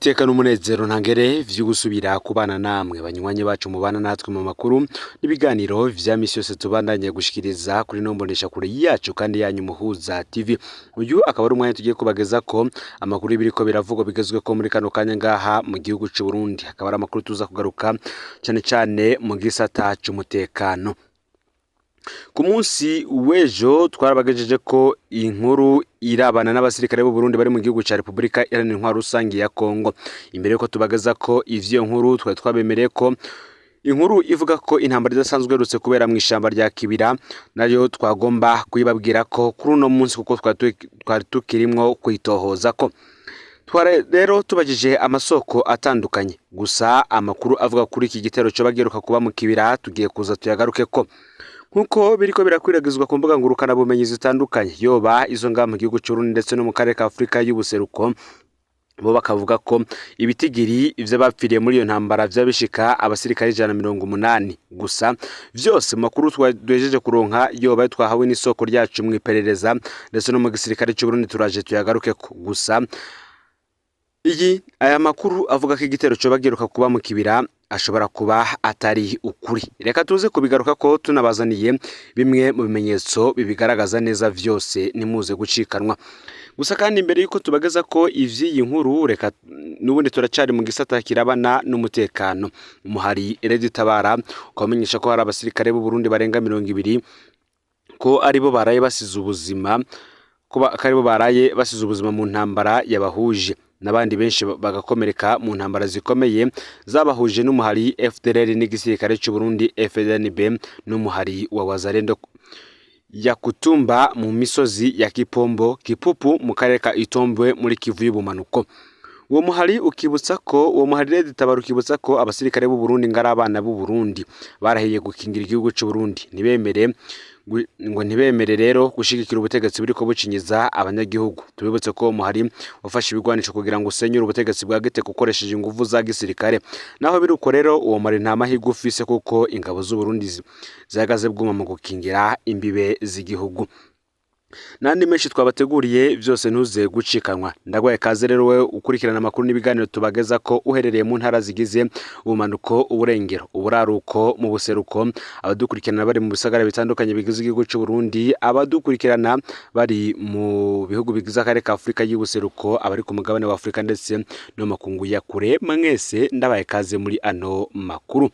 Niteka n'umunezero ntangere vyo gusubira kubana namwe banywanyi bacu mubana natwe mu makuru n'ibiganiro vya misi yose tubandanye gushikiriza kuri no mbonesha kure yacu kandi yanyu Muhuza TV. Uyu akaba ari umwanya tugiye kubageza ko amakuru y'ibiriko biravugwa bigezwe ko muri kano kanya ngaha mu gihugu c'u Burundi. Akaba ari amakuru tuza kugaruka cane cane mu gisata c'umutekano. Ku munsi w'ejo twarabagejeje ko inkuru irabana n'abasirikare b'u Burundi bari mu gihugu ca Republika Iharanira Intwaro Rusangi ya Kongo. Imbere yuko tubageza ko ivyo nkuru, twari twabemereye ko inkuru ivuga ko intambara idasanzwe iherutse kubera mu ishamba rya Kibira nayo twagomba kuyibabwira ko kuri uno munsi, kuko twari tukirimwo kuyitohoza ko. Twara rero tubajije amasoko atandukanye, gusa amakuru avuga kuri iki gitero coba giheruka kuba mu Kibira tugiye kuza tuyagaruke ko nkuko biriko birakwiragizwa ku mbuga ngurukana bumenyi zitandukanye, yoba izo ngaha mu gihugu c'Uburundi ndetse no mu karere ka Afurika y'ubuseruko. Bo bakavuga ko ibitigiri vy'abapfiriye muri iyo ntambara vyaba bishika abasirikare 180. Gusa vyose mu makuru twagejeje kuronka, yoba twahawe n'isoko ryacu mu iperereza ndetse no mu gisirikare c'Uburundi, turaje tuyagarukeko. Gusa aya makuru avuga ko igitero coba giheruka kuba mu Kibira ashobora kuba atari ukuri. Reka tuze kubigaruka ko tunabazaniye bimwe mu bimenyetso bibigaragaza neza vyose, ntimuze gucikanwa. Gusa kandi imbere yuko tubageza ko ivy'iyi nkuru, reka n'ubundi turacari mu gisata kirabana n'umutekano. Umuhari Red Tabara ukabamenyesha ko hari abasirikare b'u Burundi barenga 20 ko aribo baraye basize ubuzima, ko aribo baraye basize ubuzima mu ntambara yabahuje, n'abandi benshi bagakomereka mu ntambara zikomeye zabahuje n'umuhari FDLR n'igisirikare c'u Burundi FDNB n'umuhari wa Wazalendo Yakutumba mu misozi ya Kipombo Kipupu mu karere ka Itombwe muri Kivu y'ubumanuko. Uwo muhari ukibutsa ko, uwo muhari Red Tabara ukibutsa ko abasirikare b'u Burundi ngari abana b'u Burundi barahiye gukingira igihugu c'u Burundi, ntibemere ngo ntibemere rero gushigikira ubutegetsi buriko bucinyiza abanyagihugu. Tubibutse ko uwo muhari wafashe ibigwanisho kugira ngo usenyure ubutegetsi bwa Gitega ukoresheje inguvu za gisirikare. Naho biri uko rero, uwo muhari nta mahirwe ufise, kuko ingabo z'u Burundi zihagaze bwuma mu gukingira imbibe z'igihugu. N'andi menshi twabateguriye, byose ntuze gucikanwa. Ndagwaye kaze rero wewe ukurikirana amakuru n'ibiganiro tubageza ko uherereye mu ntara zigize ubumanuko, uburengero, uburaruko, mu buseruko, abadukurikirana bari mu bisagara bitandukanye bigize igihugu c'u Burundi, abadukurikirana bari mu bihugu bigize akarere ka Afurika y'ubuseruko, abari ku mugabane wa Afurika ndetse no mu makungu ya kure, mwese ndabaye kaze muri ano makuru.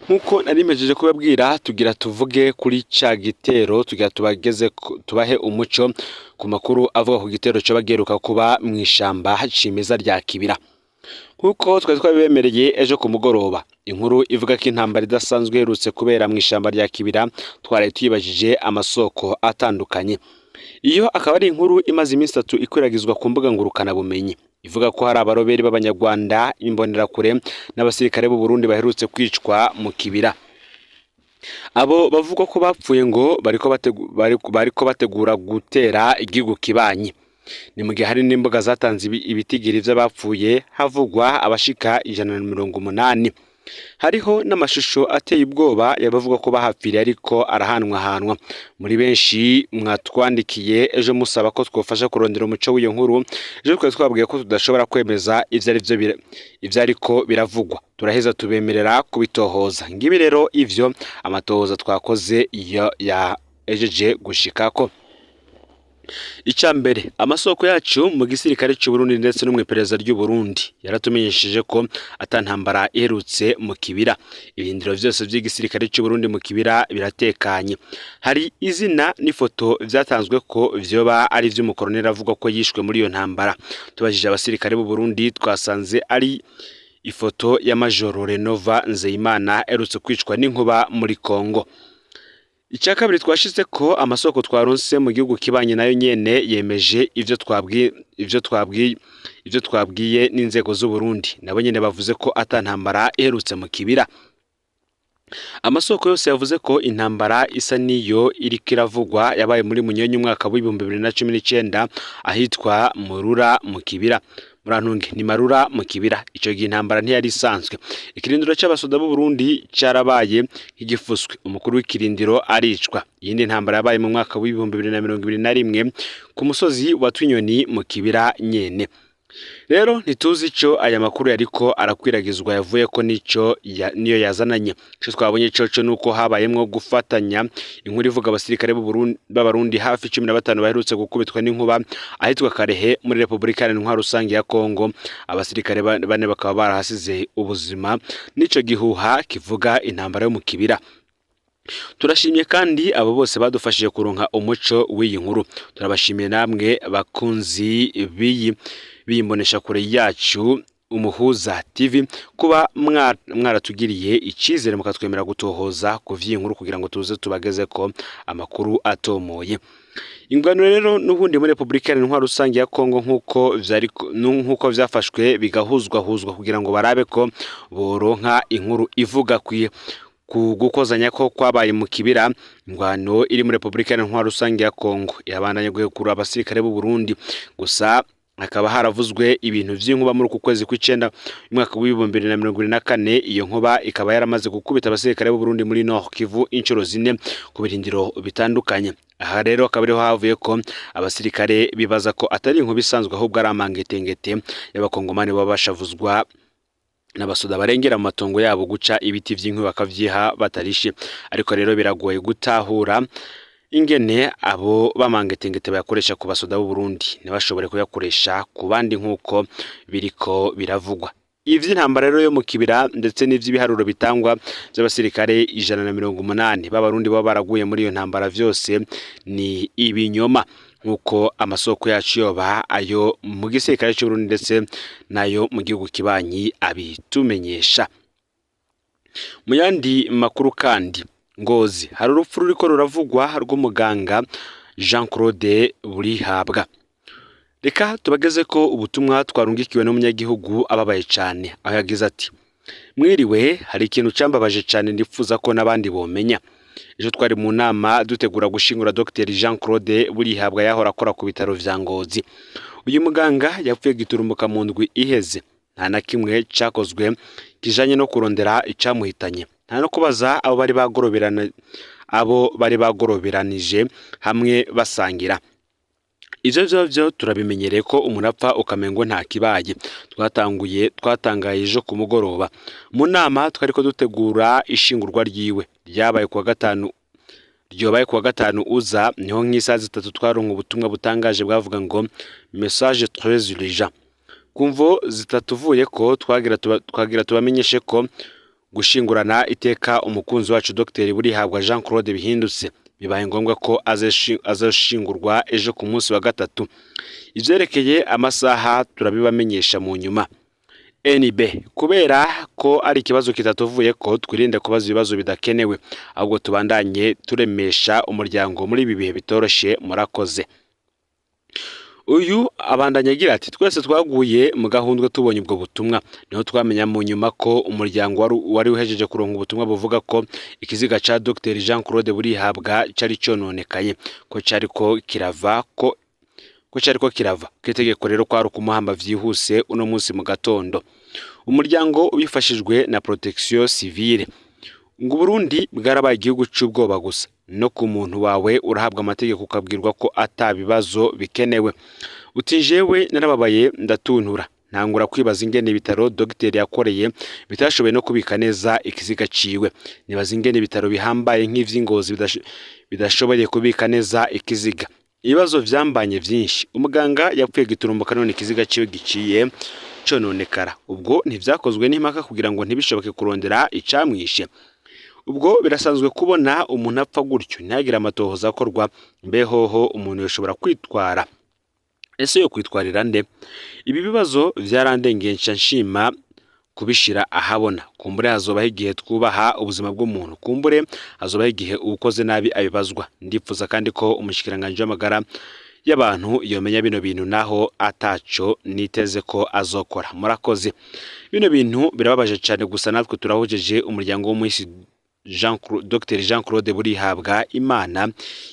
Nkuko nari mpejeje kubabwira, tugira tuvuge kuri ca gitero, tugira tubageze tubahe umuco ku makuru avuga ku gitero coba giheruka kuba mu ishamba cimeza rya Kibira. Nkuko twari twabibemereye ejo ku mugoroba, inkuru ivuga ko intambara idasanzwe iherutse kubera mu ishamba rya Kibira twaraye tuyibajije amasoko atandukanye. Iyo akaba ari inkuru imaze iminsi 3 ikwiragizwa ku mbuga ngurukanabumenyi, ivuga ko hari abaroberi b'Abanyarwanda, imbonerakure n'abasirikare b'u Burundi baherutse kwicwa mu Kibira. Abo bavuga ko bapfuye ngo bariko bategura gutera igihugu kibanyi. Ni mu gihe hari n'imbuga zatanze ibitigiri vy'abapfuye, havugwa abashika 180. Hariho n'amashusho ateye ubwoba y'abavuga ko bahapfiriye ariko arahanwahanwa. Muri benshi mwatwandikiye ejo musaba ko twofasha kurondera umuco w'iyo nkuru, ejo twari twabwiye ko tudashobora kwemeza ivyo ari vyo ivyo ariko biravugwa, turaheza tubemerera kubitohoza. Ngibi rero ivyo amatohoza twakoze iyo yaejeje gushikako. Icya mbere, amasoko yacu mu gisirikare cy'u Burundi ndetse no mu iperereza ry'u Burundi yaratumenyesheje ko ata ntambara iherutse mu Kibira. Ibirindiro vyose vy'igisirikare cy'u Burundi mu Kibira biratekanye. Hari izina n'ifoto vyatanzwe ko vyoba ari ivy'umukoroneri avuga ko yishwe muri iyo ntambara. Tubajije abasirikare b'u Burundi, twasanze ari ifoto ya Majoro Renova Nzeyimana aherutse kwicwa n'inkuba muri Kongo. Icya kabiri, twashize ko amasoko twaronse mu gihugu kibanye nayo nyene yemeje ivyo twabwiye n'inzego z'u Burundi, nabo nyene bavuze ko ata ntambara iherutse mu Kibira. Amasoko yose yavuze ko intambara isa n'iyo iriko iravugwa yabaye muri Munyonyo umwaka w'2019 ahitwa Murura mu Kibira. Murantunge, ni Marura mu Kibira. Ico gihe intambara ntiyari isanzwe. Ikirindiro c'abasoda b'u Burundi carabaye nk'igifuswe, umukuru w'ikirindiro aricwa. Iyindi ntambara yabaye mu mwaka w'2021 ku musozi wa Twinyoni mu Kibira nyene. Rero ntituzi ico aya makuru yariko arakwiragizwa yavuye ko nico niyo yazananye. Ico twabonye coco nuko habayemwo gufatanya inkuru ivuga abasirikare b'Abarundi hafi 15 baherutse gukubitwa n'inkuba ahitwa Karehe muri Repubulika Iharanira Intwaro Rusange ya Kongo, abasirikare bane bakaba barahasize ubuzima n'ico gihuha kivuga intambara yo mu kibira. Turashimye kandi abo bose badufashije kuronka umuco w'iyi nkuru. Turabashimiye namwe bakunzi b'iyi mboneshakure yacu Umuhuza TV kuba mwaratugiriye icizere mukatwemera gutohoza ku vy'iyi nkuru kugira ngo tuze tubageze ko amakuru atomoye. Ingwano rero n'ubundi muri Repubulika Iharanira Intwaro Rusange ya Kongo nk'uko vyafashwe bigahuzwahuzwa kugira ngo barabe ko boronka inkuru ivuga ku gukozanya ko kwabaye mu kibira. Ingwano iri muri Repubulika Iharanira Intwaro Rusange ya Kongo irabandanya guhekura abasirikare b'u Burundi, gusa hakaba haravuzwe ibintu vy'inkuba muri uku kwezi kw'icenda umwaka w'2024. Iyo nkuba ikaba yaramaze gukubita abasirikare b'u Burundi muri Nord Kivu inshuro 4 ku birindiro bitandukanye. Aha rero akaba ariho havuye ko abasirikare bibaza ko atari inkuba isanzwe ahubwo ari amangetengete y'abakongomani baba bashavuzwa n'abasoda barengera mu matongo yabo guca ibiti vy'inkwi bakavyiha batarishe. Ariko rero biragoye gutahura ingene abo bamangetengete bayakoresha ku basoda b'u Burundi ntibashobore kuyakoresha ku bandi nk'uko biriko biravugwa. Ivy'intambara rero yo mu kibira ndetse n'ivy'ibiharuro bitangwa vy'abasirikare 180 b'Abarundi baba baraguye muri iyo ntambara vyose ni ibinyoma, nk'uko amasoko yacu yoba ayo mu gisirikare c'u Burundi ndetse nayo mu gihugu kibanyi abitumenyesha. Mu yandi makuru kandi, Ngozi hari urupfu ruriko ruravugwa rw'umuganga Jean Claude Burihabwa. Reka tubageze ko ubutumwa twarungikiwe n'umunyagihugu ababaye cane, aho yagize ati: mwiriwe, hari ikintu cambabaje cane ndifuza ko n'abandi bomenya. Ejo twari mu nama dutegura gushingura Dr Jean Claude Burihabwa yahora akora ku bitaro vya Ngozi. Uyu muganga yapfuye giturumbuka mu ndwi iheze, nta na kimwe cakozwe kijanye no kurondera icamuhitanye, nta no kubaza abo bari bagoroberanije hamwe basangira. Ivyo vyo turabimenyereye ko umuntu apfa ukamengo nta kibaye. Twatangaye ejo ku mugoroba mu nama twariko dutegura ishingurwa ryiwe ryabaye kuwa gatanu, ryobaye kuwa gatanu uza, niho nk'isaha 3 twaronka ubutumwa butangaje bwavuga ngo message très urgent. Kumvo zitatuvuye ko twagira tubamenyeshe ko gushingurana iteka umukunzi wacu Dr Burihabwa Jean Claude bihindutse, bibaye ngombwa ko azoshingurwa ejo ku munsi wa gatatu. Ivyerekeye amasaha turabibamenyesha mu nyuma. NB kubera ko ari ikibazo kitatuvuye ko twirinde kubaza ibibazo bidakenewe, ahubwo tubandanye turemesha umuryango muri ibi bihe bitoroshe. Murakoze. Uyu abandanya agira ati: twese twaguye mu gahundwe tubonye ubwo butumwa, niho twamenya mu nyuma ko umuryango wari uhejeje kuronka ubutumwa buvuga ko ikiziga ca Dr Jean Claude Burihabwa cari cononekaye, ko cariko kirava ko cariko kirava k'itegeko rero kwari ukumuhamba vyihuse uno munsi mu gatondo. Umuryango ubifashijwe na Protection Civile. Ngo Burundi bwarabaye igihugu c'ubwoba gusa, no ku muntu wawe urahabwa amategeko ukabwirwa ko ata bibazo bikenewe. Uti jewe narababaye ndatuntura, ntangura kwibaza ingene ibitaro dogiteri yakoreye bitashoboye no kubika neza ikiziga ciwe. Nibaza ingene ibitaro bihambaye nk'ivy'Ingozi bidashoboye kubika neza ikiziga. Ibibazo vyambanye vyinshi. Umuganga yapfuye giturumbuka none ikiziga ciwe giciye cononekara. Ubwo ntivyakozwe n'impaka kugira ngo ntibishoboke kurondera icamwishe. Ubwo birasanzwe kubona umuntu apfa gutyo ntihagire amatohoza akorwa. Mbehoho umuntu yoshobora kwitwara, ese yo kwitwarira nde? Ibi bibazo vyarandengeye nca nshima kubishira ahabona. Kumbure hazobaho igihe twubaha ubuzima bw'umuntu, kumbure hazobaho igihe uwukoze nabi abibazwa. Ndipfuza kandi ko umushikiranganji w'amagara y'abantu yomenya bino bintu, naho ataco niteze ko azokora. Murakoze. Bino bintu birababaje cane, gusa natwe turahojeje umuryango w'umuhisi Dr Jean Claude Burihabwa. Imana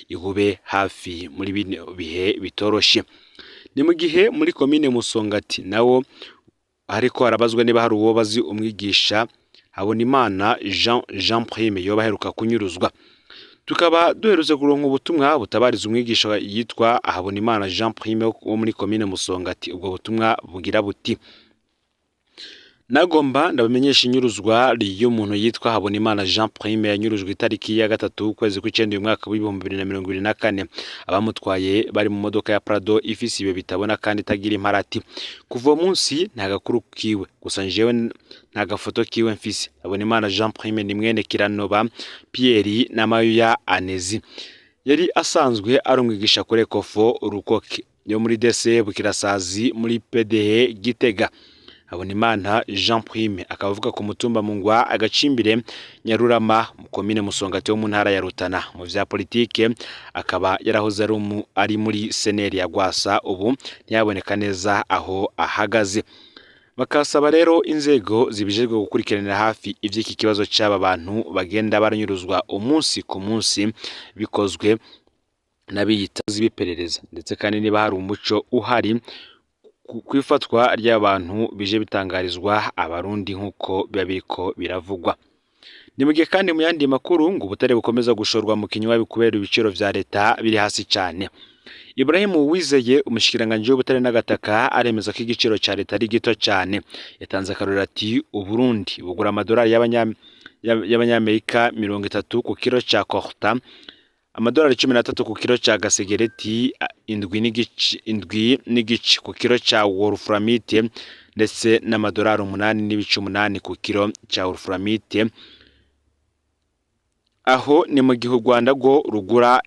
ihube hafi muri bino bihe bitoroshe. Ni mu gihe muri komine Musongati nawo ariko harabazwa niba hari uwo bazi umwigisha Habonimana Jean Prime yoba aheruka kunyuruzwa. Tukaba duherutse kuronka ubutumwa butabariza umwigisha yitwa Habonimana Jean Prime wo muri komine Musongati. Ubwo butumwa bugira buti: nagomba ndabamenyesha inyuruzwa ry'umuntu yitwa Habonimana Jean Prime yanyurujwe itariki ya 3 ukwezi kw'icenda uyu mwaka w'2024. Abamutwaye bari mu modoka ya Prado ifise ibiyo bitabona kandi itagira imparati. Kuva uwo munsi nta gakuru kiwe, gusa jewe nta gafoto kiwe mfise. Habonimana Jean Prime ni mwene Kiranoba Pierre na Mayuya Anezi. Yari asanzwe ari umwigisha kuri Ecofo Rukoke yo muri DC Bukirasazi muri PDE Gitega. Habonimana Jean Prime akaba avuka ku mutumba Mungwa Agacimbire Nyarurama mu komine Musongati wo mu ntara ya Rutana. Mu vya politike akaba yarahoze ari muri seneri ya Gwasa, ubu ntiyaboneka neza aho ahagaze. Bakasaba rero inzego zibijejwe gukurikiranira hafi ivy'iki kibazo c'aba bantu bagenda baranyuruzwa umunsi ku munsi bikozwe n'abiyita z'ibiperereza, ndetse kandi niba hari umuco uhari kw'ifatwa ry'abantu bije bitangarizwa abarundi nk'uko biba biriko biravugwa. Ni mu gihe kandi mu yandi makuru ngo ubutare bukomeza gushorwa mu kinywabi kubera ibiciro vya leta biri hasi cane. Ibrahim Uwizeye, umushikiranganji w'ubutare n'agataka, aremeza ko igiciro ca leta ari gito cane. Yatanze akarorero ati: Uburundi bugura amadolari y'abanyamerika 30 ku kiro ca korta, amadolari 13 ku kiro ca gasegereti, 7.5 ku kiro ca wolframite, ndetse n'amadolari 8.8 ku kiro ca wolframite. Aho ni mu gihe u Rwanda rwo rugura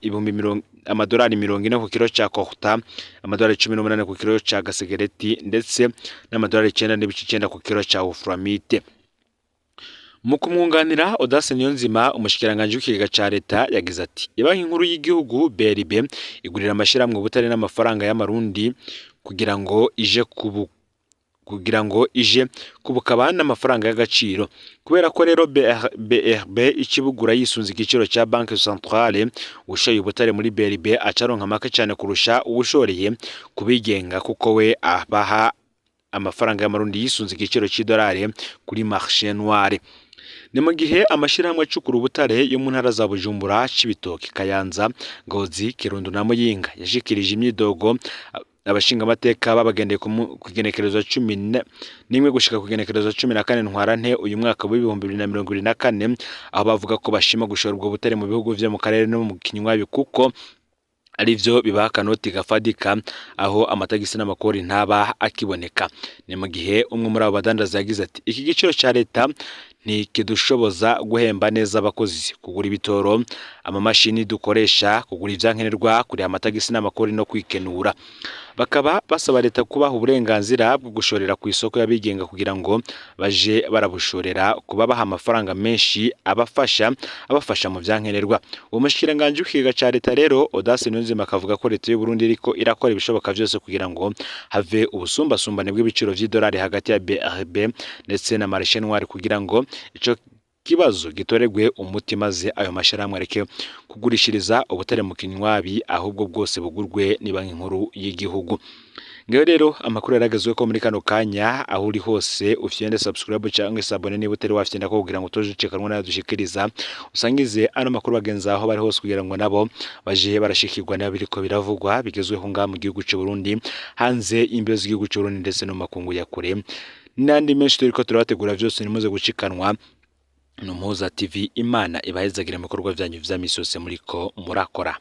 amadolari 40 ku kiro ca korta, amadolari 18 ku kiro ca gasegereti, ndetse n'amadolari 9.9 ku kiro ca wolframite. Mu kumwunganira, Audace Niyonzima, umushikiranganji w'ikigega ca leta, yagize ati: Ibanki nkuru y'igihugu BRB igurira amashirahamwe ubutare n'amafaranga y'amarundi kugira ngo ije kubukaba n'amafaranga y'agaciro. Kubera ko rero BRB ikibugura yisunze igiciro ca Banque Centrale, ushoye ubutare muri BRB acaronka make cane kurusha uwushoreye kubigenga, kuko we abaha amafaranga y'amarundi yisunze igiciro c'idolari kuri marché noir. Ni mu gihe amashirahamwe acukura ubutare yo mu ntara za Bujumbura, Cibitoke, Kayanza, Ngozi, Kirundo na Muyinga yashikirije imyidogo abashingamateka babagendeye ku igenekerezo 11 gushika ku igenekerezo 14 Ntwarante uyu mwaka w'2024, aho bavuga ko bashima gushora ubwo butare mu bihugu vyo mu karere no mu kinywabi kuko arivyo bibaha akanoti gafadika, aho amatagisi n'amakori ntaba akiboneka. Ni mu gihe umwe muri abo badandaza yagize ati: iki giciro ca leta ntikidushoboza guhemba neza abakozi, kugura ibitoro, amamashini dukoresha, kugura ivyankenerwa, kuriha amatagisi n'amakori no kwikenura. Bakaba basaba leta kubaha uburenganzira bwo gushorera ku isoko y'abigenga kugira ngo baje barabushorera kubabaha amafaranga menshi abafasha mu vyankenerwa. Uwo mushikiranganji w'ikigega ca leta rero Audace Niyonzima akavuga ko leta y'u Burundi iriko irakora ibishoboka vyose kugira ngo have ubusumbasumbane bw'ibiciro vy'idolari hagati ya BRB ndetse na marché noir, kugira ngo ico kibazo gitoregwe umuti, maze ayo mashirahamwe areke kugurishiriza ubutare mu kinywabi, ahubwo bwose bugurwe n'ibanki nkuru y'igihugu. Ngayo rero amakuru yaragezweho ko muri kano kanya. Aho uri hose ufyende subscribe cyangwa s'abonner niba utari wafyenda ko, kugira ngo utoje ucikanwa nayo dushikiriza. Usangize ano makuru bagenzi aho bari hose kugira ngo nabo baje barashikirwa nabo biriko biravugwa bigezweho ngaha mu gihugu c'u Burundi, hanze imbibe z'igihugu c'u Burundi, ndetse no mu makungu ya kure n'andi menshi turiko turabategura. Vyose nimuze gucikanwa N'Umuhuza TV. Imana ibahezagire mu bikorwa vyanyu vya misi yose muriko murakora.